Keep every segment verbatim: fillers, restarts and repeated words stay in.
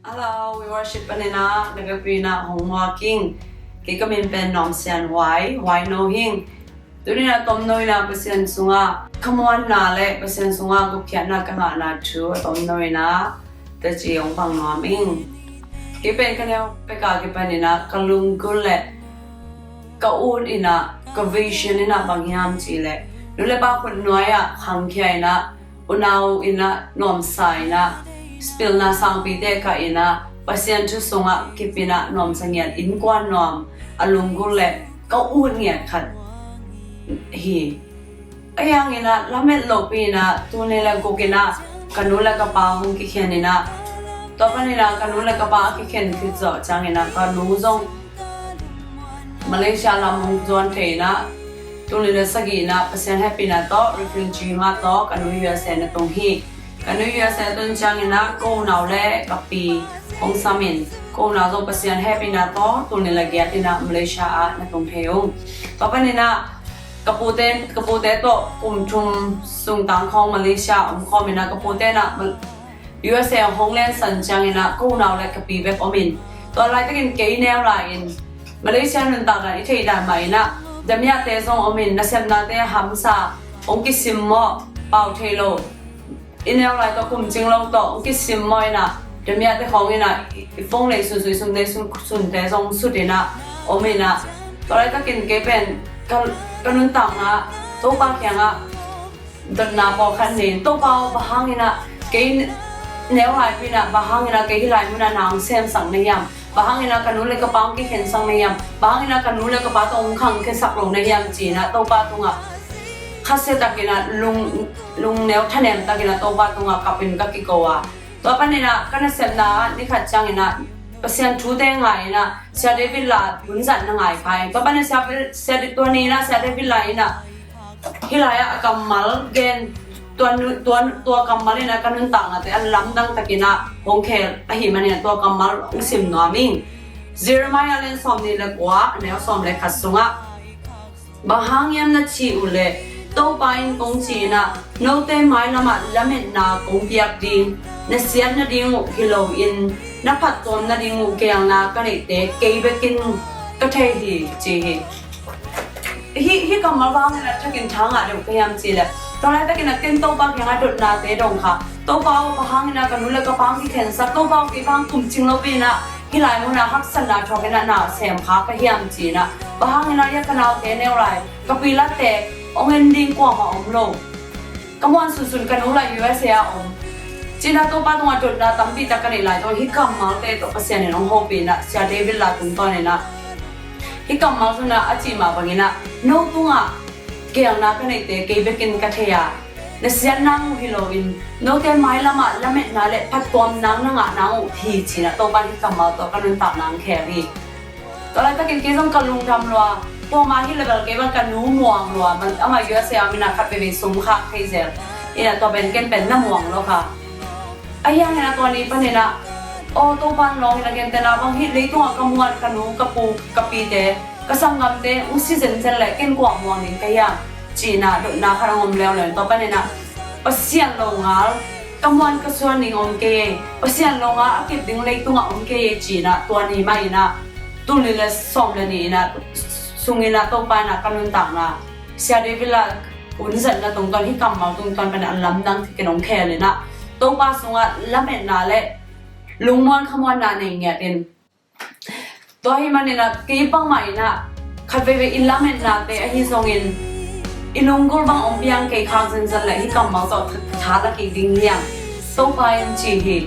Hello, we worship panin ah na biakpiakna hong muak ing. Kei ka min pen Nuam Sian Huai, Huai No Hing. Tuni-in ah tomno in ah Pasian sungah khamuanna le Pasian sungah gupkhiatna ka ngahna thu a tomno in ah teci hong pang nuam ing. Kei pen ka neu pek a kipanin ah ka lunggulh le ka ut in ah, ka vision in ah bang hiam cih leh, nu le pa khutnuai ah khangkhia in ah, unau in ah nuamsa in ah, pilna sangpite kah in ah, Pasian thu sungah kip in ah nuamsa ngiat, innkuan nuam a lunggulh le ka ut ngiat khat hi. Ahi hangin ah lamet lohpi in ah, tul nih le guk in ah ka nu le ka pa hong kikhen in ah, tua panin ah ka nu le ka pa a kikhen khit zawh ciangin ah ka nu zong Malaysia lam hong zuan thei in ah, tul nih le sagih in ah Pasian hehpihna tawh refugee mah tawh ka nu U S A na tung hi. Ka nu U S A tun ciangin ah ka unau le ka pi hong sam in, ka unau zong Pasian hehpihna tawh tul nih le giat in ah Malaysia ah na tung thei ung. Tua panin ah ka pute, ka pute tawh kum thum sung tangkhawng Malaysia om khawm in ah, ka pute in ah Mal-, U S A hong lensan ciangin ah ka unau le ka pi bek om in, tua laitakin kei neu lai-in Malaysia nuntak dan i theih dan mah in ah damiahte zong om in, nasepnate hamsa, hong kisimmawh, pau thei lo, i neu lai tawh kumcing lo tawh hong kisimmawh in ah, damiahte khawng in ah i phone neih sunsun, i sum neih sunsunte zong sut in ah om in ah, tua laitakin kei pen ka, ka nuntakna Topa kiangah dotna pawlkhat nei in, Topa aw, bang hangin ah kei neu laipi in ah, bang hangin ah kei hih lai munah na hong semsak na hiam? Bang hangin ah ka nu le ka pa hong kikhensak na hiam? Bang hangin ah ka nu le ka pa tawh hong khangkhiasak lo na hiam, ci in ah Topa tungah khasia takin ah, lung, lungneu thanem takin ah Topa tungah kap in ka kiko a. Tua panin ah ka nasepna ah ni khat ciangin ah Pasian thute ngai in ah Sia David La hun zat na ngai kha in. Tua panin ah Sia, Sia, tua ni in ah Sia David La in ah hih lai-ah a kammal gen, tua nu-, tua, tua kammal in ah ka nuntaknate a lamdang takin ah hong khel ahih manin ah tua kammal hong sim nuam ing. Jeremiah lian sawmnih le kua, a neu sawm le khat sungah, bang hang hiam na cih uh leh, Topa in kong ci in ah, note mailamah lametna kong piak ding, na siat nading uh hi loin, na phattuam nading uh geelna ka neihte kei bekin ka thei hi, ci hi. Hih, hih kammal bang hangin a thakin tha ngah deuh ka hiam cih leh, tua laitakin a ken Topa kiangah dotnate dong kha. Topa aw, bang hangin a ka nu le ka pa hong kikhensak, Topa aw, kei bang kumcing lo pi in a hih lai munah haksatna thuak in a na sem kha ka hiam ci in a, bang hangin a hih a ka naute neu lai, ka pi latte hong en ding kuamah om lo. Ka muan sunsun ka nu lai U S A ah om. Ci in a Topa tungah dotna tampi tak ka neih lai tawh hih kammalte tawh Pasian in hong hopih in a, Sia David La tungtawn in a hih kammal sungah a cih mah bangin a, no tungah geelna ka neihte kei bekin ka thei a, na siat nang uh hi loin, note mailamah lametna le phattuam nang na ngah nang uh hi ci in a Topa in hih kammal tawh ka nuntakna hong khel hi. Tua laitakin kei zong ka lungdam lua, tua mah hi leh bel kei bang ka nu muang lua, amah U S A ah om in a khat veivei sum khak thei zel in a, tua pen ken pen na muang lo kha. Ahi hangin a tua ni panin a, aw Topa in lawng in a, gentehna bang hih leitungah ka muan ka nu ka pu ka pite, ka sanggamte hong si zenzen leh ken kua muang ding ka hiam ci in a dotna khat hong om leuleu in, tua panin a Pasian longal ka muan ka suan ding om kei, Pasian longal a kip ding leitungah om kei ci in a, tua ni mah in a, tul nih le sawm le nih in a sung in a Topa in a ka nuntakna, Sia David La hun zatna tungtawn hih kammal tungtawn panin a lamdang takin hong khel in a, Topa sungah lametna le lungmuan khamuanna nei ngiat in. Tua ahih manin a kei bangmah in a khat veivei i lametnate ahi zongin, i lunggulh bang hong piang kei khak zenzen leh hih kammal tawh tha la kik ding hi hang. Topa in ci hi.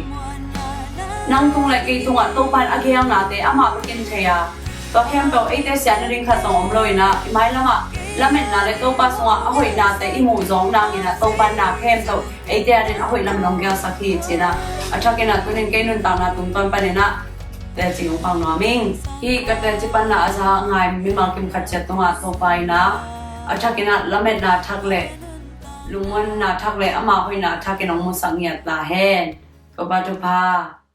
Nang tung le kei tungah Topa in a geelnate amah bekin thei a, tua khempeuh eite siat nading khat zong om lo in a, i mailamah lametna le Topa sungah a hoihnate i muh zawk nangin a, Topa in na khempeuh eite adingin a hoih lam in hong geelsak hi ci in a, a thakin a tunin kei nuntakna tungtawn panin a teci hong pang nuam ing. Hih ka teci panna a za ngai mimal kim khat ciat tungah Topa in a, a thakin a lametna thak le lungmuanna thak le ama hoihna thakin hong musak ngiat ta hen. Topa thupha.